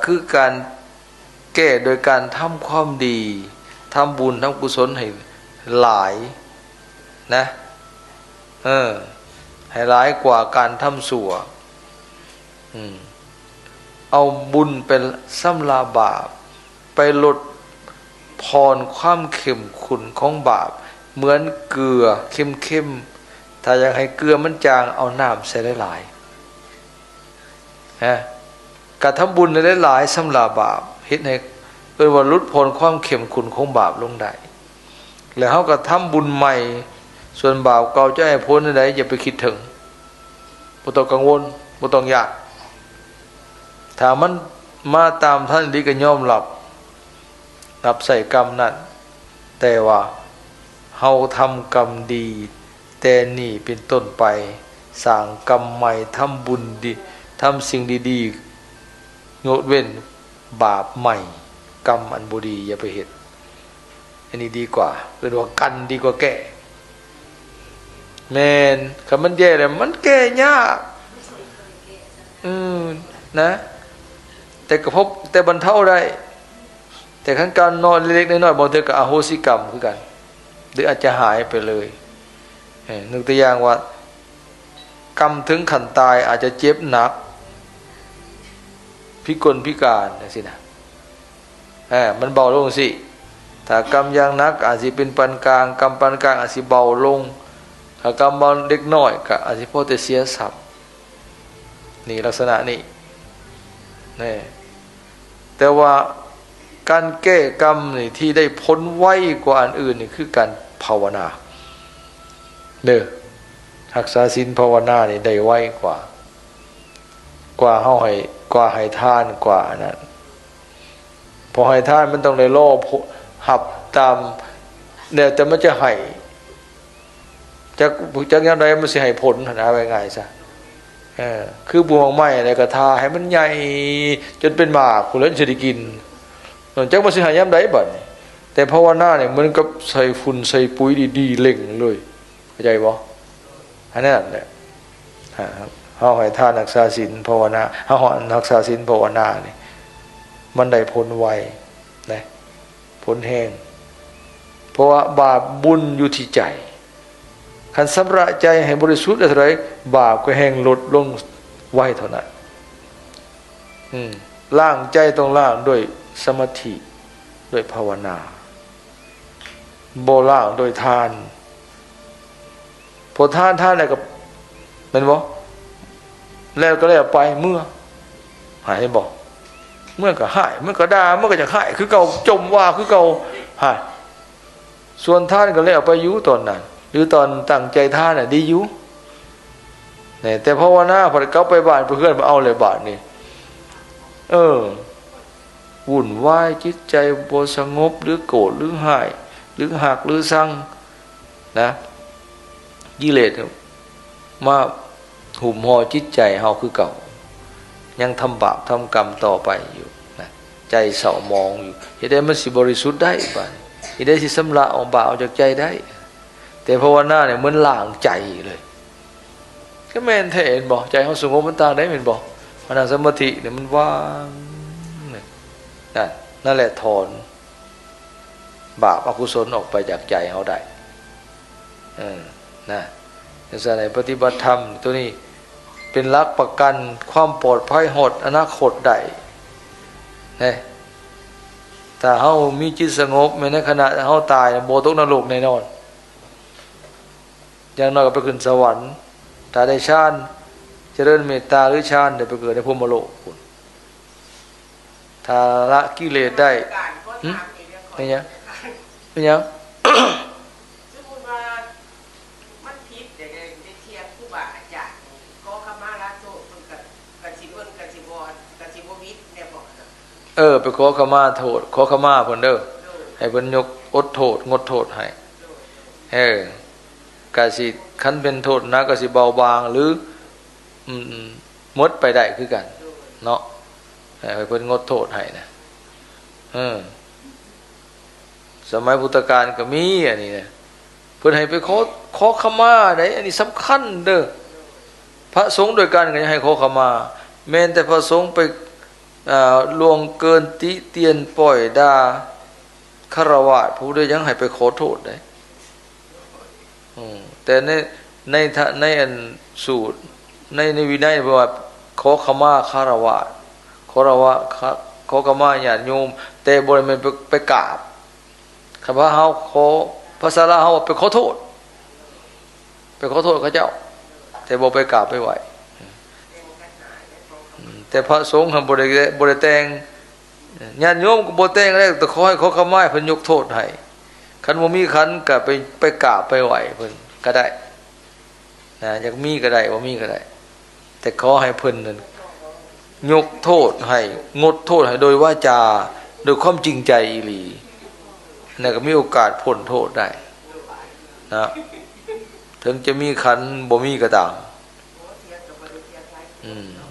ຄືການແກ້ໂດຍການທຳຄວາມດີ, ທຳບຸນ, ທຳກຸສົນໃຫ້ຫຼາຍນະ, ເອີ, ໃຫ້ຫຼາຍກວ່າການທຳຊົ່ວ. ອືມ, ເອົາບຸນໄປຊຳລະບາບ, ໄປລົດຜ່ອນຄວາມເຂັ້ມຂຸ້ນຂອງບາບ ເໝືອນເກືອເຄັມໆ. ຖ້າຢາກໃຫ້ເກືອມັນຈາງ, ເອົານ້ຳໃສ່ຫຼາຍໆ. ຮະ, ກະທຳບຸນຫຼາຍໆ ຊຳລະບາບ, ເຮັດໃຫ້ ເອີ້ນວ່າຫຼຸດຜ່ອນຄວາມເຂັ້ມຂຸ້ນຂອງບາບລົງໄດ້. ແລ້ວເຮົາກະທຳບຸນໃໝ່, ສ່ວນບາບເກົ່າຈະໃຫ້ຜົນແນວໃດ ຢ່າໄປຄິດເຖິງ, ບໍ່ຕ້ອງກັງວົນ, ບໍ່ຕ້ອງຢ້ານ. ຖ້າມັນມາຕາມທັນອີ່ຫຼີ ກະຍອມຮັບ, ຮັບໃຊ້ກຳນັ້ນ. ແຕ່ວ່າເຮົາທຳກຳດີ ແຕ່ນີ້ເປັນຕົ້ນໄປ, ສ້າງກຳໃໝ່, ທຳບຸນດີ, ທຳສິ່ງດີໆ, ງົດເວັ້ນບາບໃໝ່, ກຳອັນບໍ່ດີຢ່າໄປເຮັດ. ອັນນີ້ດີກວ່າ, ເອີ້ນວ່າກັນດີກວ່າແກ້. ແມ່ນ, ຄັນມັນແຍ່ແລ້ວມັນແກ້ຍາກ. ອືມ, ນະ, ແຕ່ກະພໍ, ແຕ່ບັນເທົາໄດ້. ແຕ່ຄັນການນ້ອຍເລັກໆນ້ອຍໆ ບາງເທື່ອກະອະໂຫສິກຳຄືກັນ ຫຼືອາດຈະຫາຍໄປເລີຍ. ເອີ, ຍົກຕົວຢ່າງວ່າ ກຳເຖິງຂັ້ນຕາຍອາດຈະເຈັບໜັກ, ພິກົນພິການຈັ່ງຊີ້ນະ. ເອີ, ມັນເບົາລົງຊີ້. ຖ້າກຳຢ່າງໜັກອາດຊິເປັນປານກາງ, ກຳປານກາງອາດຊິເບົາລົງ, ຖ້າກຳເບົາເລັກນ້ອຍກະອາດຊິພໍແຕ່ເສຍຊັບ. ນີ້ລັກສະນະນີ້ ແນ່. ແຕ່ວ່າການແກ້ກຳນີ້ທີ່ໄດ້ຜົນໄວກວ່າອັນອື່ນນີ້ຄືການພາວະນາເດີ. ຮັກສາສິນພາວະນານີ້ໄດ້ໄວກວ່າ, ກວ່າເຮົາໃຫ້, ກວ່າໃຫ້ທານ, ກວ່າອັນນັ້ນ. ເພາະໃຫ້ທານມັນຕ້ອງໄດ້ລໍຮັບຕາມ, ແລ້ວແຕ່ມັນຈະໃຫ້. ຈັກ, ຈັກຍາມໃດມັນຊິໃຫ້ຜົນຫັ້ນນະ, ເວົ້າງ່າຍໆຊະ. ເອີ, ຄືປູກໝາກໄມ້ແລ້ວກໍຖ້າໃຫ້ມັນໃຫຍ່ຈົນເປັນໝາກພຸ້ນແຫຼະ ຊິໄດ້ກິນ. ເອີ, ຈັກມັນຊິໃຫ້ຍາມໃດບັດນີ້. ແຕ່ພາວະນານີ້ເໝືອນກັບໃສ່ຝຸ່ນໃສ່ປຸ໋ຍດີໆ ເລັ່ງເລີຍ. ເຂົ້າໃຈບໍ່? ອັນນັ້ນແຫຼະ. ເຮົາໃຫ້ທານຮັກສາສິນພາວະນາ, ເຮົາຮັກສາສິນພາວະນານີ້ ມັນໄດ້ຜົນໄວນະ, ຜົນແຮງ. ເພາະວ່າບາບບຸນຢູ່ທີ່ໃຈ. ຄັນຊຳລະໃຈໃຫ້ບໍລິສຸດໄດ້ເທົ່າໃດ, ບາບກໍແຮ່ງລົດລົງໄວເທົ່ານັ້ນ. ອືມ, ລ້າງໃຈຕ້ອງລ້າງດ້ວຍສະມາທິ, ດ້ວຍພາວະນາ, ບໍ່ລ້າງດ້ວຍທານ. ພໍທານ, ທານແລ້ວກໍ, ແມ່ນບໍ່? ແລ້ວກໍແລ້ວໄປ, ເມືອ. ຫາຍ, ເຫັນບໍ່? ເມືອກໍຫາຍ, ເມືອກໍດ່າ, ເມືອກໍຢາກຫາຍຄືເກົ່າ, ຈົ່ມວ່າຄືເກົ່າ. ຫາຍ. ສ່ວນທານກໍແລ້ວໄປຢູ່ຕອນນັ້ນ, ຫຼືຕອນຕັ້ງໃຈທານນະດີຢູ່. ແນ່, ແຕ່ພາວະນາພັດກັບໄປບ້ານໄປເຮືອນ, ເອົາແລ້ວບາດນີ້. ເອີ, ວຸ່ນວາຍ, ຈິດໃຈບໍ່ສະຫງົບ, ຫຼືໂກດ, ຫຼືຮ້າຍ, ຫຼືຮັກ, ຫຼືຊັງ. ນະ, ກິເລດມາຫຸ້ມຫໍ່ຈິດໃຈເຮົາຄືເກົ່າ, ຍັງທຳບາບທຳກຳຕໍ່ໄປຢູ່ນະ, ໃຈເສົ້າໝອງຢູ່. ເຮັດໃດມັນຊິບໍລິສຸດໄດ້ບາດນີ້? ເຮັດໃດຊິຊຳລະອອກບາບອອກຈາກໃຈໄດ້? ແຕ່ພາວະນານີ້ເໝືອນລ້າງໃຈເລີຍ. ກໍແມ່ນແທ້ແມ່ນບໍ່? ໃຈເຮົາສະຫງົບມັນຕ່າງໃດແມ່ນບໍ່? ມານັ່ງສະມາທິນີ້ມັນວ່າງ. ນັ້ນ, ນັ້ນແຫຼະຖອນ ບາບອະກຸສົນອອກໄປຈາກໃຈເຮົາໄດ້. ເອີ, ນະ, ຈັ່ງຊັ້ນໃນປະຕິບັດທຳໂຕນີ້ເປັນຫຼັກປະກັນຄວາມປອດໄພຮອດອະນາຄົດໄດ້ເດ້. ຖ້າເຮົາມີຈິດສະຫງົບ, ແມ່ນໃນຂະນະເຮົາຕາຍ, ບໍ່ຕົກນະລົກແນ່ນອນ. ຢ່າງໜ້ອຍກໍໄປຂຶ້ນສະຫວັນ. ຖ້າໄດ້ฌານ, ຈະເລີນເມດຕາ ຫຼື ฌານ, ໄດ້ໄປເກີດໃນພົມມະໂລກພຸ້ນ. ຖ້າລະກິເລດໄດ້. ຫຶ? ເປັນຫຍັງ? ເປັນຫຍັງ? ສົມມຸດວ່າມັນຜິດ ໄດ້ ໄດ້ ໄດ້ຖຽງຄູບາອາຈານນີ້ ຂໍຂະມາລາໂທດ ເພິ່ນກໍ ກໍຊິ ເພິ່ນກໍຊິບໍ່ ກໍຊິບໍ່ຜິດແນ່ບໍ່? ເອີ, ໄປຂໍຂະມາໂທດ, ຂໍຂະມາເພິ່ນເດີ. ໂດຍ. ໃຫ້ເພິ່ນຍົກ ອົດໂທດ, ງົດໂທດໃຫ້. ໂດຍ. ເອີ, ກະຊິ ຄັນເປັນໂທດໜັກກໍຊິເບົາບາງ ຫຼື ອືມ, ໝົດໄປໄດ້ຄືກັນເນາະ. ເອີ, ໃຫ້ເພິ່ນງົດໂທດໃຫ້ນະ. ເອີ, ສະໄໝພຸດທະການກໍມີອັນນີ້ນະ, ເພິ່ນໃຫ້ໄປຂໍ ຂໍຂະມາໄດ໋, ອັນນີ້ສຳຄັນເດີ. ພະສົງດ້ວຍກັນກໍຍັງໃຫ້ຂໍຂະມາ, ແມ່ນແຕ່ພະສົງໄປ ອ່າ ລ່ວງເກີນ ຕິຕຽນ ປ້ອຍ ດ່າ ຄາລະວາດ ພະພຸດທະເຈົ້າຍັງໃຫ້ໄປຂໍໂທດໄດ໋. ອືມ ແຕ່ໃນ ໃນທະ ໃນອັນສູດ ໃນ ໃນວິໄນເພິ່ນວ່າ ຂໍຂະມາຄາລະວາດ ຂໍລະວະ ຂໍຂະມາຍາດໂຍມ ແຕ່ບໍ່ແມ່ນໄປ ໄປກາບ. ຄັນວ່າເຮົາຂໍ ພາສາລາວເຮົາວ່າໄປຂໍໂທດ ໄປຂໍໂທດເຂົາເຈົ້າ ແຕ່ບໍ່ໄປກາບໄປໄຫວ້. ອືມ ແຕ່ພະສົງຫັ້ນບໍ່ໄດ້ ບໍ່ໄດ້ແຕ່ງ ຍາດໂຍມກໍບໍ່ແຕ່ງແລ້ວ ແຕ່ຂໍໃຫ້ ຂໍຂະມາ ໃຫ້ເພິ່ນຍົກໂທດໃຫ້. ຄັນບໍ່ມີຂັນກໍໄປ ໄປກາບໄປໄຫວ້ເພິ່ນກໍໄດ້ນະ ຢາກມີກໍໄດ້ ບໍ່ມີກໍໄດ້ ແຕ່ຂໍໃຫ້ເພິ່ນນັ້ນຍົກໂທດໃຫ້ ງົດໂທດໃຫ້ໂດຍວາຈາ ໂດຍຄວາມຈິງໃຈອີ່ຫຼີ ນັ້ນກໍມີໂອກາດພົ້ນໂທດໄດ້ນະ ເຖິງຈະມີຂັນ ບໍ່ມີກໍຕາມ. ອືມ